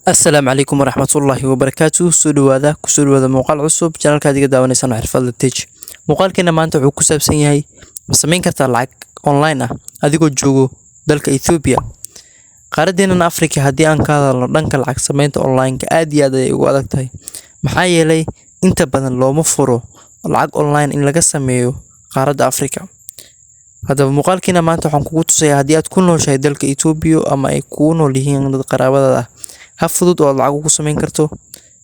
Assalaamu calaykum waraxmatullaahi wabarakaatu. Soo dhawaada, kusoo dhawaada muuqaal cusub channelkaad iga daawanaysaan waa Xirfadle Tech. Muuqaalkeena maanta wuxuu ku saabsan yahay: ma samayn kartaa lacag online ah adigoo joogo dalka Ethiopia? Qaaradeennan Afrika, haddii aan ka hadalno dhanka lacag samaynta online-ka, aad iyo aad ayay ugu adag tahay. Maxaa yeelay, inta badan looma furo lacag online in laga sameeyo qaaradda Afrika. Haddaba, muuqaalkeena maanta waxaan kugu tusayaa, haddii aad ku nooshahay dalka Ethiopia ama ay kugu nool yihiin dad qaraabadaada ah, hab fudud oo aad lacag ugu samayn karto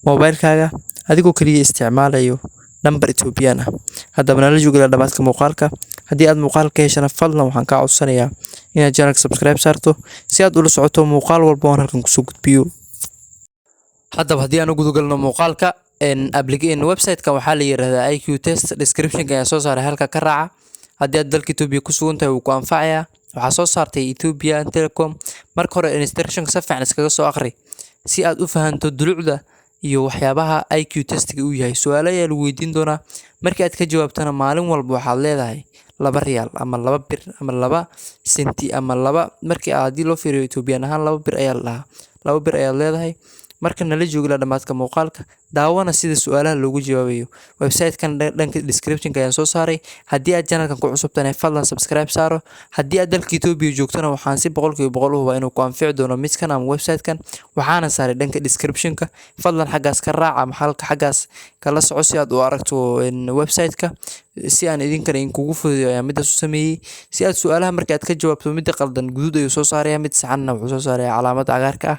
moobilkaaga adigoo kaliya isticmaalayo nambar Ethiopian ah. Haddaba, nala joog ilaa dhamaadka muuqaalka. Haddii aad muuqaalka ka heshana, fadlan waxaan kaa codsanayaa inaad channelka subscribe saarto si aad ula socoto muuqaal walba oon halkan kusoo gudbiyo. Haddaba, haddii aan u gudagalno muuqaalka, website-kan waxaa la yiraahdaa IQ Test. Description-ka ayaan soo saaray, halka ka raaca. Haddii aad dalka Ethiopia ku sugan tahay, wuu ku anfacayaa. Waxaa soo saartay Ethiopian Telecom. Marka hore instruction si fiican iskaga soo akhri si aad u fahanto dulucda iyo waxyaabaha IQ testiga uu yahay. Su'aalo ayaa lagu weydiin doonaa. Markii aad ka jawaabtana, maalin walba waxaad leedahay 2 riyaal ama 2 bir ama 2 senti ama laba, markii haddii loo fiiriyo Ethiopian ahaan, 2 bir ayaa la dhahaa. 2 bir ayaad leedahay. Marka nala joogo ilaa dhamaadka muuqaalka, daawana sida su'aalaha loogu jawaabayo. Website-kan dhanka description-ka ayaan soo saaray. Haddii aad channelkan ku cusub tahay, fadlan subscribe saaro. Haddii aad dalka Ethiopia joogtana, waxaan si 100% u hubaa inuu ku anfici doono midkan ama website-kan. Waxaana saaray dhanka description-ka. Fadlan xaggaas ka raac ama halka xaggaas kala soco si aad u aragto website-ka. Si aan idinkana idinkugu fududeeyo ayaan midaas u sameeyey. Si aad su'aalaha marka aad ka jawaabto, midda qaldan guduud ayuu soo saarayaa, mid saxanna wuxuu soo saarayaa calaamad cagaarka ah.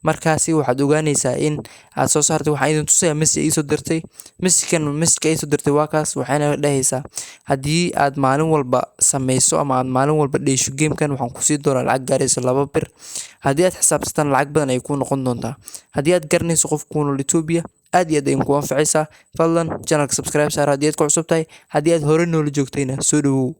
Markaasi waxaad ogaanaysaa in aad soo saartay. Waxaan idin tusayaa message ii soo dirtay. Message-kan, message-ka ii soo dirtay waa kaas. Waxayna dhahaysaa: "Haddii aad maalin walba sameyso ama aad maalin walba dheesho game-kan, waxaan ku siin doonaa lacag gaaraysa 2 bir." Haddii aad xisaabsataan, lacag badan ay kuu noqon doontaa. Haddii aad garanayso qof ku nool Ethiopia, aad iyo aad ayay ku anfacaysaa. Fadlan channelka subscribe saar haddii aad ku cusub tahay. Haddii aad hore noola joogtayna, soo dhawow.